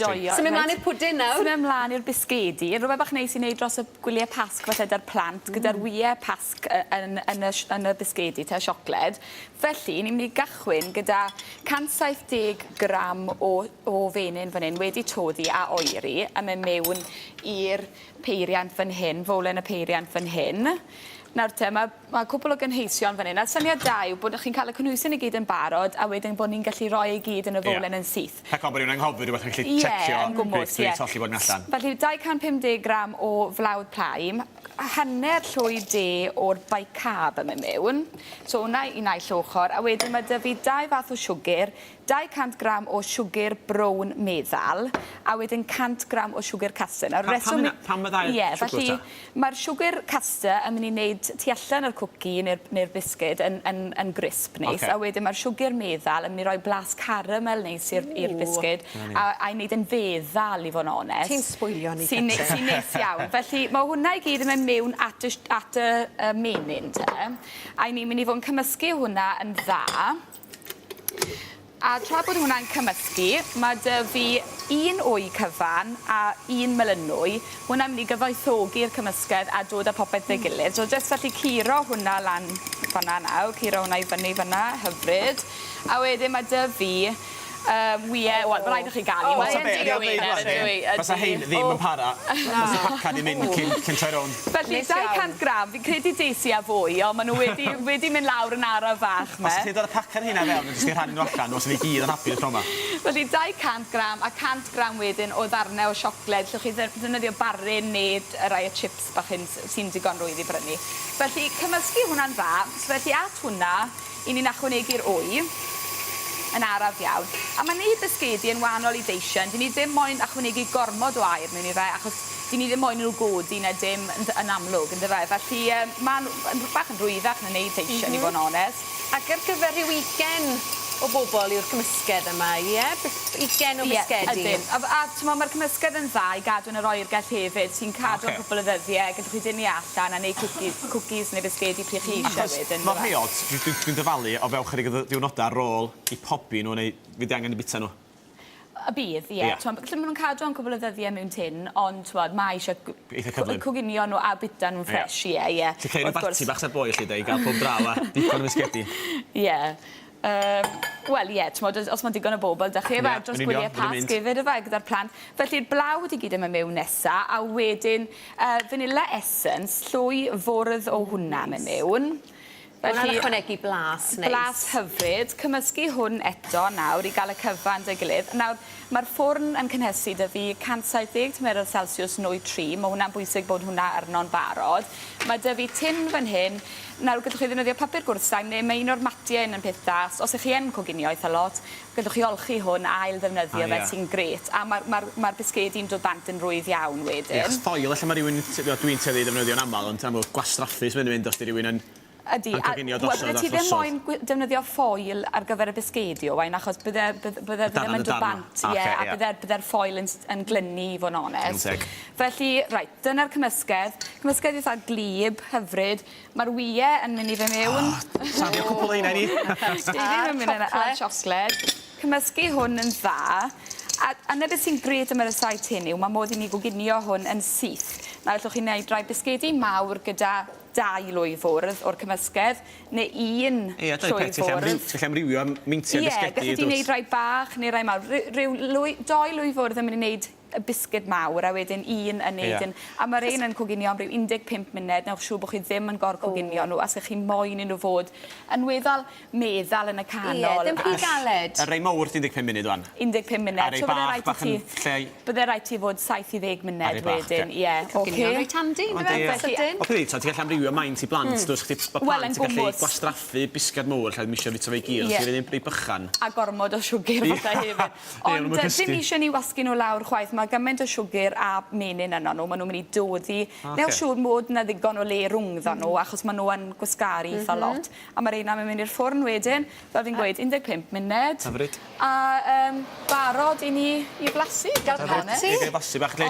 Joio. Symud mlaen i'r pwdin nawr. Symud mlaen i'r bisgedi. Rhywbeth bach neis i neud dros y gwylie Pasg falle 'da'r plant gyda'r wye Pasg yy yn yn y sh- yn y bisgedi te siocled. Felly ni'n mynd i gychwyn gyda 170 gram o o fenyn fan 'yn wedi toddi a oeri a mynd mewn i'r peiriant fan hyn, fowlen y peiriant fan hyn. Nawr te ma' ma' cwpwl o gynhwysion fan 'yn a'r syniad da yw bod chi'n ca'l y cynhwysion i gyd yn barod a wedyn bod ni'n gallu roi e i gyd yn y fowlen yn syth. Rhag ofn bod rhywun anghofio rhywbeth yn gallu checio Ie, yn gwmws, ie. Pryd colli bod yn allan. Felly 250 gram o flawd plaen, hanner llwy de o'r bicarb yn mynd mewn. So hwnna i naill ochr a wedyn ma' 'da fi dau fath o siwgr, 200 gram o siwgr brown meddal a wedyn 100 gram o siwgr caster. Nawr reswm... Pam, pam y ddau Ie, felly mae'r siwgr caster yn mynd i wneud tu allan yr cwci neu'r neu bisged yn, yn, yn grisp neis. Okay. A wedyn mae'r siwgr meddal yn mynd i roi blas caramel neis i'r i'r bisged a, a'i wneud yn feddal i fod yn onest. Ti'n sbwylio ni, Sy'n sy neis iawn. Felly mae hwnna i gyd yn mynd mewn at y, at y, y menyn te. A ni'n mynd i fod yn cymysgu hwnna yn dda. A tra bod hwnna'n cymysgu, ma' 'dy fi un wy cyfan a un melynwy. Hwnna'n mynd i gyfoethogi'r cymysgedd a dod â popeth 'da'i gilydd. So jyst felly curo hwnna lan fan 'na nawr, curo hwnna i fyny fan 'na, hyfryd. A wedyn ma' 'dy fi yym wye, wel ma' raid i chi ga'l un. Mae e'n digwydd yndyw e? Fysa hein ddim yn para. Fysa pacad 'di mynd cyn cyn troi rownd. Felly 200 gram, fi'n credu des i â fwy, ond ma' nhw wedi wedi mynd lawr yn araf fach 'ma. Os ti'n dod â pacad rheina fewn a jyst 'di rhannu nhw allan, fysa ni gyd yn hapus tro 'ma. Felly 200 gram a 100 gram wedyn o ddarne o siocled, llwch chi ddefnyddio baryn neu rai o chips bach hyn sy'n digon rwydd i brynu. Felly cymysgu hwnna'n dda, so felly at hwnna 'yn ni'n achwanegu'r wy yn araf iawn. A ma' neud bisgedi yn wahanol i deisen, 'dyn ni ddim moyn achwanegu gormod o aer mewn i fe achos 'dyn ni ddim moyn i nhw godi na dim yn yn amlwg yndyfe? Felly yym ma'n yn bach yn rwyddach na neud teisen i fo' yn onest. Ac ar gyfer rhyw ugen o bobol yw'r cymysgedd yma, ie? Beth, ugen o bisgedi? Ie, ydyn. A a t'mo' ma'r cymysgedd yn dda i gadw yn yr oergell hefyd, sy'n cadw am cwpwl o ddyddie, gallwch chi dynnu allan a neud cwcis cwcis neu bisgedi pryd chi isie wedyn, yndyfe? Achos ma' rhei od, dwi dwi dwi'n dyfalu o fewn chydig o ddy- diwrnoda ar ôl 'u pobi nhw neu fydd angen i bita nhw. Y bydd, ie. Ie. T'mo' lle ma' nw'n cadw am cwpwl o ddyddie mewn tin, ond t'mod ma' eisiau Eitha cyflym. coginio nhw a bita nhw'n ffresh, ie, ie. Ti'n creu rhyw barti bach 'sa'r boi 'lly de i ga'l pob draw a digon o fisgedi. Ie. Yym wel ie, t'mod os os ma' digon o bobl 'da chi yfe dros gwylie Pasg hefyd yfe gyda'r plant. Felly'r blawd i gyd yn myn' miwn nesa a wedyn yy vanilla essence, llwy fwrdd o hwnna myn' miwn. Felly... Hwnna'n ychwanegu blas neis. Blas hyfryd. Cymysgu hwn eto nawr i ga'l y cyfan 'da'i gilydd. Nawr ma'r ffwrn yn cynhesu 'da fi 170 tymheredd selsiws nwy tri. Ma' hwnna'n bwysig bod hwnna arno'n barod. Ma' 'da fi tin fan hyn. Nawr gallwch chi ddefnyddio papur gwrthsaim ne' ma' un o'r matie 'yn yn peth da. Os 'ych chi yn coginio eitha lot, gallwch chi olchi hwn a ail ddefnyddio fe sy'n grêt. A ma'r ma'r ma'r bisgedi'n dod bant yn rwydd iawn wedyn. Ie, achos ffoil ella ma' rywun dwi'n tueddu i ddefnyddio'n amal ond amlwg gwastraffus mae'n mynd os 'di rywun yn Ydy, a wel bydde ti ddim moyn defnyddio ffoil ar gyfer y bisgedi Owain achos bydde bydde bydde ddim yn dod bant ie a bydde'r bydde'r ffoil yn yn glynu i fod yn onest. Felly reit dyna'r cymysgedd. Cymysgedd itha gwlyb, hyfryd. Ma'r wye yn mynd i fy mewn. O! Safio cwpwl o heina i ni. Dwi ddim yn mynd a siocled. Cymysgu hwn yn dda. A a 'na beth sy'n grêt am y rysáit hyn yw ma' modd i ni goginio hwn yn syth. Nawr allwch chi neud rai bisgedi mawr gyda dau lwy fwrdd o'r cymysgedd neu un Ie, dyna'r llwy peth, ti'n gallu fwrdd. amryw- ti'n gallu amrywio meintiau Ie, bisgedi gallet ti dwt? neud rai bach neu rai mawr. Ry- ryw lwy, dou lwy fwrdd yn mynd i neud y bisged mawr a wedyn un yn neud Ie. yn... A ma' rein yn coginio am ryw 15 munud, newch siŵr bo' chi ddim yn gor-coginio nhw a 'sych chi moyn i nhw fod yn weddol meddal yn y canol. Ie, ddim rhy galed. Y rei mowr 15 munud ŵan. 15 munud. A rei So bydde bach raid i bach yn ti... llai. Bydde raid ti fod 7 i ddeg A munud rei bach, wedyn, ie. ie. Coginio'n Ocê. reit handi yndyfe? Yndi. Felly... Sydyn. Wel peth yw t'o' ti'n gallu amrywio maint i blant dw't chdi ma' Wel yn plant yn gallu gwmws. gwastraffu bisged mowr ella ddim isio fita fe i gyd Ie. os ti'n roi un rei bychan. A gormod o siwgr falle hefyd. Ond yy dim isie ni wasgu nhw lawr chwaith, ma' gymaint o siwgr a menyn yno nhw, ma' nhw'n mynd i doddi. Ocê. Newch siŵr mod 'na ddigon o le rwngddo nhw achos ma' nhw yn gwasgaru itha lot. A ma' reina yn mynd i'r ffwrn wedyn, fel fi'n gweud, 15 munud. Hyfryd. A yym barod i ni i flasu. Ga'l parti. I gael blasu bach 'lly.